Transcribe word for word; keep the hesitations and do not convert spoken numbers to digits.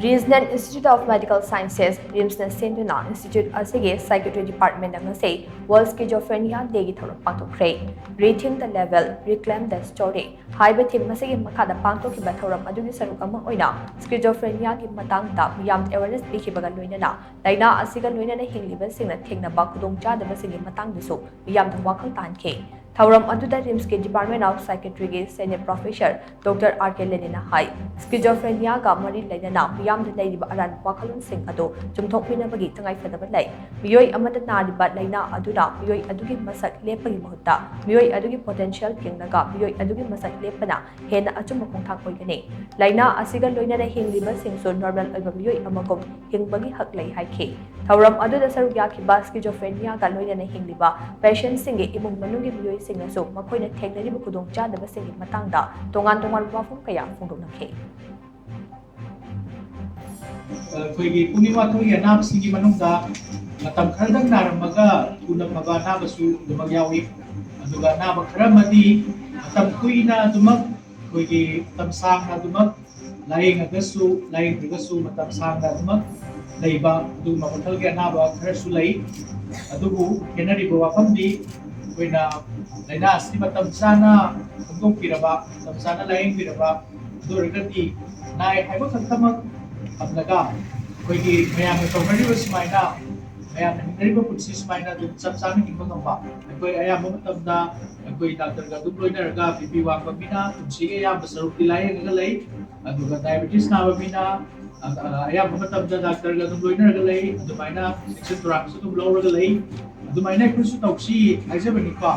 Regional Institute of Medical Sciences, ꯔꯤꯝꯁꯅ ꯁꯦꯝꯗꯨꯅ institute ꯑꯁꯤꯒꯤ psychiatry department ꯉꯁꯤ World Schizophrenia Dayꯒꯤ ꯊꯧꯔꯝ ꯄꯥꯡꯊꯣꯛꯈ꯭ꯔꯦ꯫ Rethink the Level, Reclaim the Story ꯍꯥꯏꯕ theme ꯑꯁꯤꯒꯤ ꯃꯈꯥꯗ ꯄꯥꯡꯊꯣꯛꯈꯤꯕ ꯊꯧꯔꯝ ꯑꯗꯨꯒꯤ ꯁꯔꯨꯛ ꯑꯃ ꯑꯣꯏꯅ schizophreniaꯒꯤ ꯃꯇꯥꯡꯗ ꯃꯤꯌꯥꯝꯗ awareness ꯄꯤꯈꯤꯕꯒ ꯂꯣꯏꯅꯅ ꯂꯥꯏꯅꯥ ꯑꯁꯤꯒ ꯂꯣꯏꯅꯅ ꯍꯤꯡꯂꯤꯕꯁꯤꯡꯅ ꯊꯦꯡꯅꯕ ꯈꯨꯗꯣꯡꯆꯥꯗꯕꯁꯤꯡꯒꯤ ꯃꯇꯥꯡꯗꯁꯨ ꯃꯤꯌꯥꯝꯗ ꯋꯥꯈꯜ ꯇꯥꯍꯟꯈꯤ꯫ ꯊꯧꯔꯝ ꯑꯗꯨꯗ ꯔꯤꯝꯁꯀꯤ Department of Psychiatryꯒꯤ senior professor Doctor R K Leninꯅ ꯍꯥꯏ, schizophreniaꯒ ꯃꯔꯤ ꯂꯩꯅꯅ ꯃꯤꯌꯥꯝꯗ ꯂꯩꯔꯤꯕ ꯑꯔꯥꯟꯕ ꯋꯥꯈꯜꯂꯣꯟꯁꯤꯡ ꯑꯗꯨ ꯆꯨꯝꯊꯣꯛꯃꯤꯟꯅꯕꯒꯤ ꯇꯉꯥꯏꯐꯗꯕ ꯂꯩ꯫ ꯃꯤꯑꯣꯏ ꯑꯃꯗ ꯅꯥꯔꯤꯕ ꯂꯥꯏꯅꯥ ꯑꯗꯨꯅ ꯃꯤꯑꯣꯏ ꯑꯗꯨꯒꯤ ꯃꯁꯛ ꯂꯦꯞꯄꯒꯤ ꯃꯍꯨꯠꯇ ꯃꯤꯑꯣꯏ ꯑꯗꯨꯒꯤ potential ꯌꯦꯡꯂꯒ ꯃꯤꯑꯣꯏ ꯑꯗꯨꯒꯤ ꯃꯁꯛ ꯂꯦꯞꯄꯅ ꯍꯦꯟꯅ ꯑꯆꯨꯝꯕ ꯈꯣꯡꯊꯥꯡ ꯑꯣꯏꯒꯅꯤ꯫ ꯂꯥꯏꯅꯥ ꯑꯁꯤꯒ ꯂꯣꯏꯅꯅ ꯍꯤꯡꯂꯤꯕꯁꯤꯡꯁꯨ normal ꯑꯣꯏꯕ ꯃꯤꯑꯣꯏ ꯑꯃꯒꯨꯝ ꯍꯤꯡꯕꯒꯤ ꯍꯛ ꯂꯩ ꯍꯥꯏꯈꯤ꯫ ꯊꯧꯔꯝ ꯑꯗꯨꯗ ꯁꯔꯨꯛ ꯌꯥꯈꯤꯕ schizophreniaꯒ ꯂꯣꯏꯅꯅ ꯍꯤꯡꯂꯤꯕ patientꯁꯤꯡꯒꯤ ꯏꯃꯨꯡ ꯃꯅꯨꯡꯒꯤ ꯃꯤꯑꯣꯏꯁꯤꯡꯅꯁꯨ ꯃꯈꯣꯏꯅ ꯊꯦꯡꯅꯔꯤꯕ ꯈꯨꯗꯣꯡꯆꯥꯗꯕꯁꯤꯡꯒꯤ ꯃꯇꯥꯡꯗ ꯇꯣꯉꯥꯟ ꯇꯣꯉꯥꯟꯕ ꯋꯥꯐꯝ ꯀꯌꯥ ꯐꯣꯡꯗꯣꯛꯅꯈꯤ꯫ ꯑꯩꯈꯣꯏꯒꯤ ꯄꯨꯛꯅꯤꯡ ꯋꯥꯊꯣꯛꯀꯤ ꯑꯅꯥꯕꯁꯤꯡꯒꯤ ꯃꯅꯨꯡꯗ ꯃꯇꯝ ꯈꯔꯗꯪ ꯅꯥꯔꯝꯃꯒ ꯊꯨꯅ ꯐꯕ ꯑꯅꯥꯕꯁꯨ ꯑꯗꯨꯃꯛ ꯌꯥꯎꯏ꯫ ꯑꯗꯨꯒ ꯑꯅꯥꯕ ꯈꯔ ꯑꯃꯗꯤ ꯃꯇꯝ ꯀꯨꯏꯅ ꯑꯗꯨꯃꯛ, ꯑꯩꯈꯣꯏꯒꯤ ꯃꯇꯝ ꯁꯥꯡꯅ ꯑꯗꯨꯃꯛ ꯂꯥꯌꯦꯡꯉꯒꯁꯨ, ꯂꯥꯌꯦꯡꯗ꯭ꯔꯒꯁꯨ ꯃꯇꯝ ꯁꯥꯡꯅ ꯑꯗꯨꯃꯛ ꯂꯩꯕ ꯑꯗꯨꯒꯨꯝꯕ ꯃꯈꯜꯒꯤ ꯑꯅꯥꯕ ꯈꯔꯁꯨ ꯂꯩ꯫ ꯑꯗꯨꯕꯨ ꯈꯦꯠꯅꯔꯤꯕ ꯋꯥꯐꯝꯗꯤ ꯑꯩꯈꯣꯏꯅ ꯂꯥꯏꯅꯥ ꯑꯁꯤ ꯃꯇꯝ ꯆꯥꯅ ꯈꯪꯗꯣꯛꯄꯤꯔꯕ, ꯃꯇꯝ ꯆꯥꯅ ꯂꯥꯌꯦꯡꯕꯤꯔꯕ, ꯑꯗꯨ ꯑꯣꯏꯔꯒꯗꯤ ꯅꯥꯏ ꯍꯥꯏꯕ ꯈꯛꯇꯃꯛ ꯊꯝꯂꯒ ꯑꯩꯈꯣꯏꯒꯤ ꯃꯌꯥꯝꯅ ꯇꯧꯅꯔꯤꯕ ꯁꯨꯃꯥꯏꯅ, ꯃꯌꯥꯝꯅ ꯍꯤꯡꯅꯔꯤꯕ ꯄꯨꯟꯁꯤ ꯁꯨꯃꯥꯏꯅ ꯑꯗꯨꯝ ꯆꯞ ꯆꯥꯅ ꯍꯤꯡꯕ ꯉꯝꯕ꯫ ꯑꯩꯈꯣꯏ ꯑꯌꯥꯝꯕ ꯃꯇꯝꯗ ꯑꯩꯈꯣꯏ ꯗꯥꯛꯇꯔꯒ ꯑꯗꯨꯝ ꯂꯣꯏꯅꯔꯒ BP ꯋꯥꯡꯕ ꯃꯤꯅ ꯄꯨꯟꯁꯤꯒꯤ ꯑꯌꯥꯝꯕ ꯁꯔꯨꯛꯇꯤ ꯂꯥꯌꯦꯡꯉꯒ ꯂꯩ꯫ ꯑꯗꯨꯒ diabetes ꯅꯥꯕ ꯃꯤꯅ, ꯑ, ꯑ, ꯑꯌꯥꯝꯕ ꯃꯇꯝꯗ ꯗꯥꯛꯇꯔꯒ ꯑꯗꯨꯝ ꯂꯣꯏꯅꯔꯒ ꯂꯩ꯫ ꯑꯗꯨꯃꯥꯏꯅ section thorax ꯑꯗꯨꯝ ꯂꯧꯔꯒ ꯂꯩ꯫ ꯑꯗꯨꯃꯥꯏꯅ ꯑꯩꯈꯣꯏꯁꯨ ꯇꯧꯁꯤ ꯍꯥꯏꯖꯕꯅꯤꯀꯣ꯫